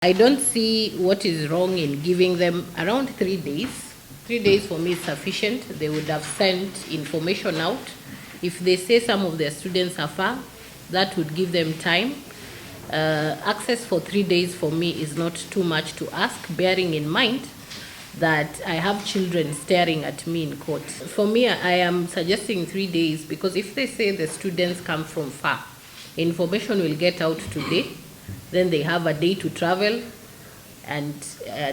I don't see what is wrong in giving them around 3 days. 3 days for me is sufficient. They would have sent information out. If they say some of their students are far, that would give them time. Access for 3 days for me is not too much to ask, bearing in mind that I have children staring at me in court. For me, I am suggesting 3 days because if they say the students come from far, information will get out today, then they have a day to travel and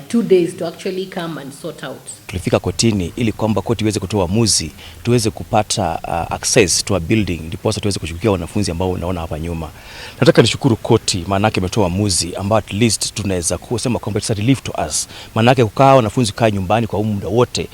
2 days to actually come and sort out. Tulifika kotini ili kwamba koti iweze kutoa uamuzi tuweze kupata access to a building ndiposa tuweze kushughulikia wanafunzi ambao unaona hapa nyuma. Nataka nishukuru koti, maanake imetoa uamuzi ambao at least tunaweza kusema kwamba it's a relief to us. Maanake kukaa wanafunzi kukaa nyumbani kwa muda wote,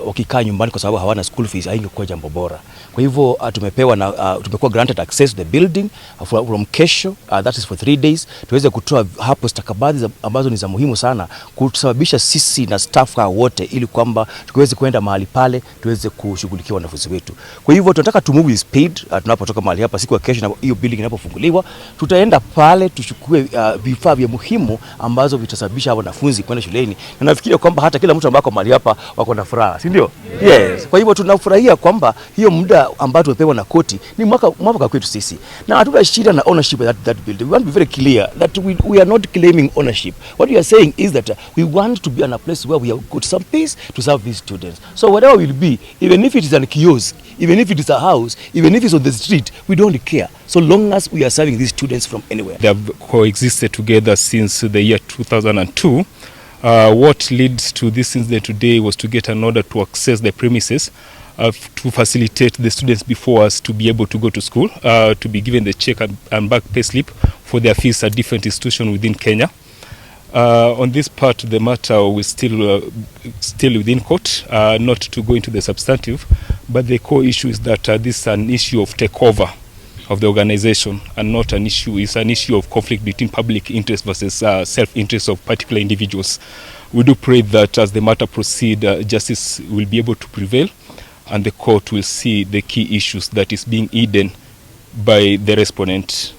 wakikaa nyumbani kwa sababu hawana school fees, haingekuwa jambo bora. Kwa hivyo tumepewa na tumekuwa granted access to the building from kesho, that is for 3 days, tuweze kutoa hapo stakabadhi ambazo ni za muhimu sana kusababisha sisi na staff wote ili kwamba tuweze kuenda mahali pale tuweze kushughulikia wanafunzi wetu. Kwa hivyo tunataka to move with speed. Tunapotoka mahali hapa siku ya kesho na hiyo building inapofunguliwa, tutaenda pale tuchukue vifaa vya muhimu ambazo vitasababisha wanafunzi kwenda shuleni, na nafikiria kwamba hata kila mtu ambaye mahali hapa wako na furaha, si ndio? Yes. Kwa hivyo tunafurahia kwamba hiyo muda ambao tumepewa na koti ni mwaka mwafaka kwetu sisi, na hatuna shida na ownership of that building. We want to be very clear that we are not claiming ownership. What we are saying is that we want to be in a place where we have got some peace to serve these students. So whatever will be, even if it is a kiosk, even if it is a house, even if it's on the street, we don't care, so long as we are serving these students from anywhere. They have coexisted together since the year 2002. What leads to this incident today was to get an order to access the premises to facilitate the students before us to be able to go to school, to be given the check and back pay slip for their fees at different institutions within Kenya. On this part, the matter was still within court, not to go into the substantive, but the core issue is that this is an issue of takeover of the organization and not an issue, it's an issue of conflict between public interest versus self-interest of particular individuals. We do pray that as the matter proceed, justice will be able to prevail and the court will see the key issues that is being hidden by the respondent.